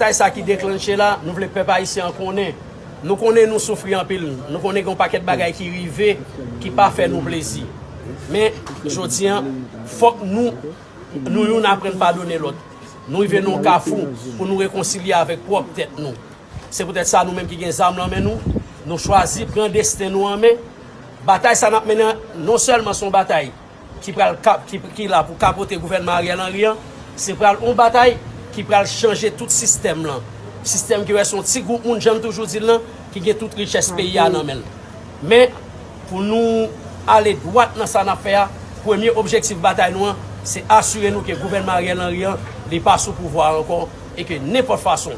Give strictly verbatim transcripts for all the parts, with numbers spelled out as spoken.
Batay sa ki deklanche la, nou vle pèp ayisyen an konnen. Nou konnen nou soufri anpil. Nou konnen gen yon pakèt bagay ki rive, ki pa fè nou plezi. Men, jodi a, fòk nou, nou youn aprann padone lòt. Nou rive nan yon kafou pou nou rekonsilye avèk pwòp tèt nou. Se poutèt sa, nou menm ki gen zam nan men nou, nou chwazi pran desten nou an men. Batay sa n ap mennen an, non sèlman se yon batay ki pral kap, ki, ki la pou kapote gouvènman Ariel Henry an, se pral yon batay ki pral chanje tout sistèm lan. Sistèm ki wè se yon ti gwoup moun, jan m toujou di l lan, ki gen tout richès peyi a nan men l. Men, pou nou ale dwat nan sa n ap fè a, premye objektif batay nou an, se asire nou ke gouvènman Ariel Henry an, li pa sou pouvwa a ankò, e ke nenpòt fason,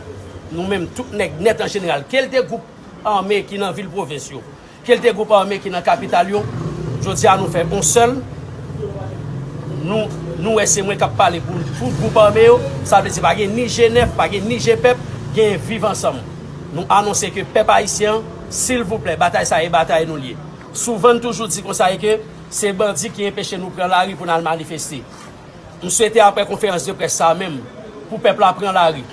nou menm tout nèg nèt an jeneral, kèlte gwoup ame ki nan vil pwovens yo, kèlte gwoup ame ki nan kapital yo, jodi a nou fè yon sèl. Nou, nou wè se mwen k ap pale pou tout gwoup ame yo. Sa vle di pa gen ni G nèf, pa gen ni G pèp, gen Viv Ansanm. Nou anonse ke pèp ayisyen an, silvouplè, batay sa e batay nou l ye. Souvan n toujou di konsa e ke se bandi ki enpeche nou pran lari pou n al manifeste. M swete apre konferans de près sa a menm, pou pèp la pran lari.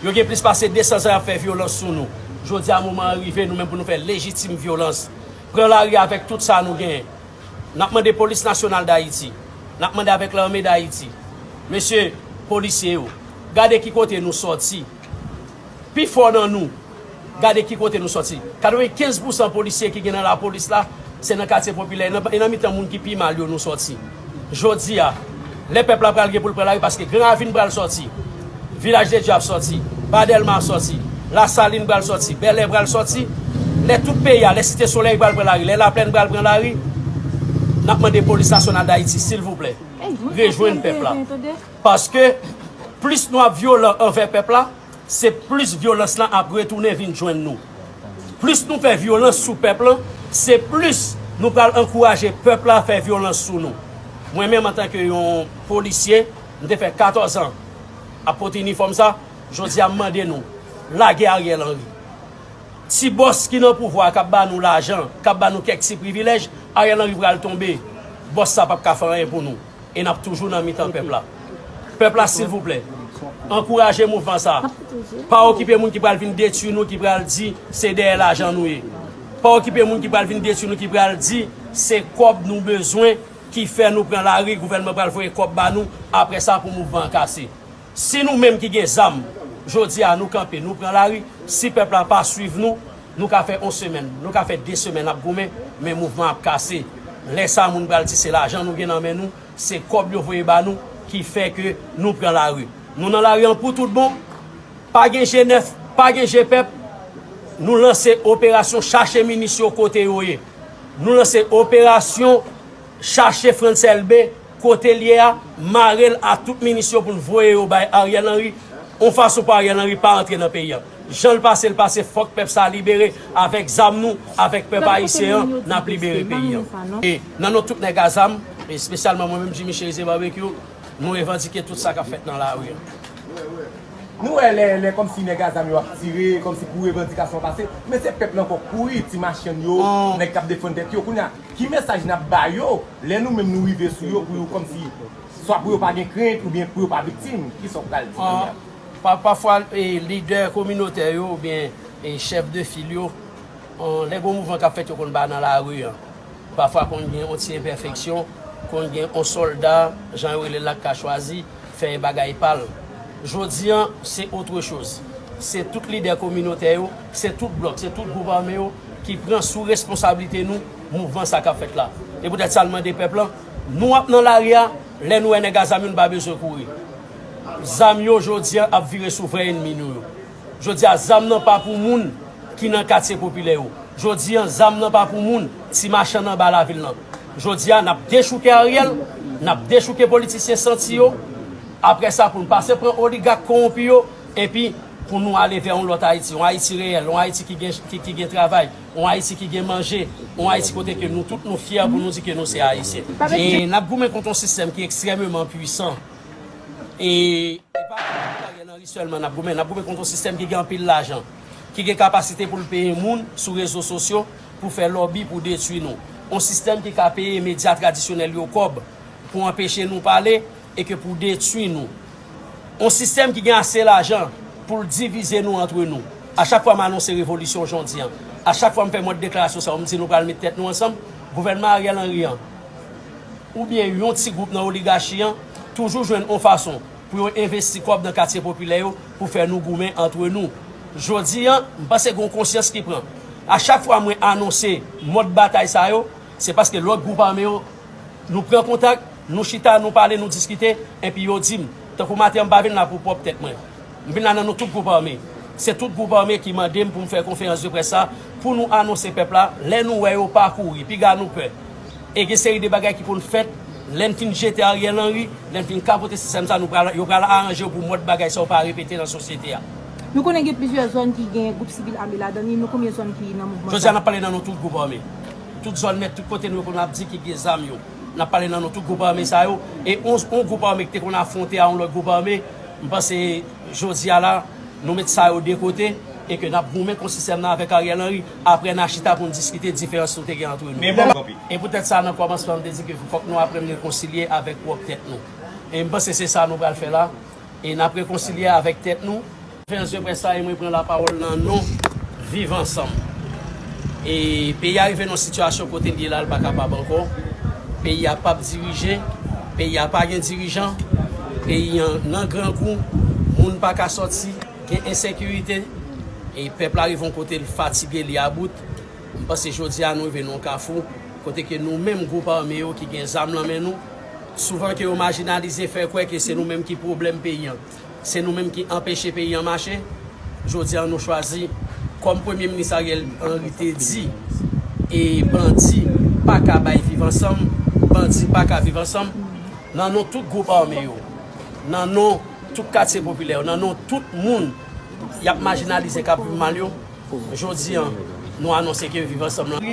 Yo gen plis pase de san zan y ap fè vyolans sou nou. Jodi a, moman an rive, nou menm pou nou fè lejitim vyolans. Pran lari avèk tout sa nou genyen. N ap mande Polis Nasyonal d Ayiti. N ap mande avèk Lame d Ayiti. Mesye polisye yo, gade ki kote nou sòti. Pifò nan nou, gade ki kote nou sòti. Katrevenkenz pousan polisye ki gen nan lapolis la, se nan katye popilè, e nan, e nan mitan moun ki pi mal yo nou sòti. Jodi a, lè pèp la pral gen pou l pran lari, paske Gran Ravin pral sòti, Vilaj de Dye ap sòti, Ba Dèlma ap sòti, Lasalin pral sòti, Bèlè pral sòti, lè tout peyi a, lè Site Solèy pral pran lari, lè Laplèn pral pran lari, n ap mande Polis Nasyonal d Ayiti, silvouplè, rejwenn pèp la. Paske plis nou ap vyolan anvè pèp la, se plis vyolans lan ap retounen vin jwenn nou. Plis nou fè vyolans sou pèp lan, se plis nou pral ankouraje pèp la fè vyolans sou nou. Mwen menm, antanke yon polisye, m te fè katòz an ap pote inifòm sa, jodi a m mande nou, lage Ariel Henry. Ti bòs ki nan pouvwa a k ap ba nou lajan, k ap ba nou kèk ti privilèj, Ariel Henry pral tonbe. Bòs sa p ap ka fè anyen pou nou. E n ap toujou nan mitan pèp la. Pèp la, silvouplè, ankouraje mouvman sa. Pa okipe moun ki pral vin detwi nou, ki pral di se dèyè lajan nou ye. Pa okipe moun ki pral vin detwi nou, ki pral di se kòb nou bezwen ki fè nou pran lari, gouvènman pral voye kòb ba nou, apre sa pou mouvman an kase. Si nou menm ki gen zam, jodi a nou kanpe, nou pran lari, si pèp la pa swiv nou, nou ka fè yon semèn, nou ka fè de semèn ap goumen, men mouvman ap kase. Lè sa a, moun pral di se lajan nou gen nan men nou, se kòb yo voye ba nou ki fè ke nou pran lari. Nou nan lari an pou tout bon, pa gen G nèf, pa gen G pèp, nou lanse operasyon chache minis yo kote yo ye. Nou lanse operasyon chache Frantz Elbé kote l ye a, mare l a tout minis yo pou n voye yo bay Ariel Henry, yon fason pou Ariel Henry pa antre nan peyi a. Jan l pase, l pase, fòk pèp sa a libere avèk zam nou, avèk pèp ayisyen an, n ap libere peyi a. E nan non tout nèg a zam, espesyalman mwen menm Jimmy Chérizier Barbecue, nou revandike tout sa k ap fèt nan lari a. Nou wè lè, lè kòmsi nèg a zam yo ap tire, kòmsi pou revandikasyon pase, men se pèp lan k ap kouri, ti machann yo, nèg k ap defann tèt yo. Kounye a, ki mesaj n ap ba yo, lè nou menm nou rive sou yo, pou yo kòmsi, swa pou yo pa gen krent, oubyen pou yo pa viktim, kisa w pral di kounye a? Pafwa, lidè kominotè yo, oubyen chèf de fil yo, lè gen yon mouvman k ap fèt, yo konn ba nan lari an. Pafwa konn gen yon ti enpèfeksyon, konn gen yon sòlda, jan yo rele l la, k ka chwazi fè bagay pa l. Jodi a, se autre chose. Se tout lidè kominotè yo, se tout blòk, se tout gwoup ame yo ki pran sou responsablite nou mouvman sa k ap fèt la. E poutèt sa, n mande pèp lan, nou ap nan lari a lè nou wè nèg a zam yo, nou pa bezwen kouri. Zam yo, jodi a, ap vire sou vrè ènmi nou yo. Jodi a, zam nan pa pou moun ki nan katye popilè yo. Jodi a, zam nan pa pou moun, ti machann anba lavil lan. Jodi a, n ap dechouke Ariel, n ap dechouke politisyen santi yo. Apre sa, pou n pase pran oligak kowonpi yo, epi pou nou ale vè yon lòt Ayiti, yon Ayiti reyèl, yon Ayiti ki gen, ki, ki gen travay, yon Ayiti ki gen manje, yon Ayiti kote ke nou tout nou fyè pou nou di ke nou se Ayisyen. E n ap goumen kont yon sistèm ki ekstrèmeman pwisan. E, e pa kont Ariel Henry sèlman n ap goumen, n ap goumen kont yon sistèm ki gen anpil lajan, ki gen kapasite pou l peye moun sou rezo sosyo pou fè lòbi pou detwi nou. Yon sistèm ki ka peye medya tradisyonèl yo kòb pou anpeche nou pale e ke pou detwi nou. Yon sistèm ki gen ase lajan pou l divize nou antre nou. A chak fwa m anonse revolisyon jan w di an, a chak fwa m fè mòd deklarasyon sa yo, m di nou pral met tèt nou ansanm, gouvènman Ariel Henry an, oubyen yon ti gwoup nan oligachi an, toujou jwenn yon fason pou yo envesti kòb nan katye popilè yo pou fè nou goumen antre nou. Jodi an, m panse gen yon konsyans ki pran. A chak fwa mwen anonse mòd batay sa yo, se paske lòt gwoup ame yo, nou pran kontak, nou chita, nou pale, nou diskite, enpi yo di m, tankou maten an, m pa vin la pou pwòp tèt mwen. M vin la nan non tout gwoup ame. Se tout gwoup ame ki mande m pou m fè konferans de près sa, pou nou anonse pèp la, lè nou wè yo pa kouri, piga nou pè. E gen seri de bagay ki konn fèt, lè n fin jete Ariel Henry, lè n fin kapote sistèm sa, nou pral, yo pral aranje yo pou mòd bagay sa yo pa repete nan sosyete a. Nou konnen gen plizyè zòn ki gen gwoup sivil ame ladan li, men konbyen zòn ki nan mouvman sa? Jodi a, n ap pale nan non tout gwoup ame. Tout zòn nèt, tout kote nou konn ap di ki gen zam yo. N ap pale nan non tout gwoup ame sa yo. E yon, yon gwoup ame ki te konn afwonte a yon lòt gwoup ame, m panse jodi a la, nou met sa yo de kote e ke n ap goumen kont sistèm nan avèk Ariel Henry. Apre, n a chita pou n diskite diferans nou te gen antre nou. E poutèt sa, nan kòmansman, m te di ke fòk nou aprann rekonsilye avèk pwòp tèt nou. E m panse se sa nou pral fè la. E n ap rekonsilye avèk tèt nou. Konferans de près sa, e mwen pran lapawòl nan non Viv Ansanm. E peyi a rive nan sitiyasyon kote l ye la, l pa kapab ankò. Peyi a p ap dirije, peyi a pa gen dirijan, peyi an nan grangou, moun pa ka sòti, gen ensekirite, e pèp la rive yon kote l fatige, li about. M panse jodi a nou rive nan yon kafou, kote ke nou menm gwoup ame yo ki gen zam nan men nou, souvan ke yo majinalize, fè kwè ke se nou menm ki pwoblèm peyi an. Se nou menm ki anpeche peyi an mache. Jodi a nou chwazi, kòm Premye Minis Ariel Henry te di, e bandi pa ka bay Viv Ansanm, bandi pa ka viv ansanm, nan non tout gwoup ame yo, nan non tout katye popilè yo, nan non tout moun y ap majinalize, k ap viv mal yo, jodi a, nou anonse ke Viv Ansanm lan,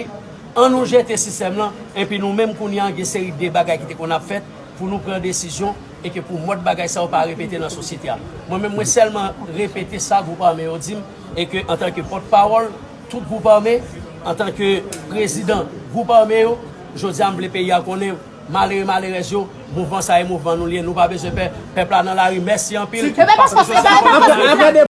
an nou jete sistèm lan, enpi nou menm kounye a, gen seri de bagay ki te konn ap fèt, pou nou pran desizyon e ke pou mòd bagay sa yo pa repete nan sosyete a. Mwen menm, mwen sèlman repete sa gwoup ame yo di m, e ke antanke pòtpawòl tout gwoup ame, antanke prezidan gwoup ame yo, jodi a m vle peyi a konnen malere, malerèz yo, mouvman sa e mouvman nou l ye, nou pa bezwen pè, pèp la nan lari, mèsi anpil. Yo pa fòse sa.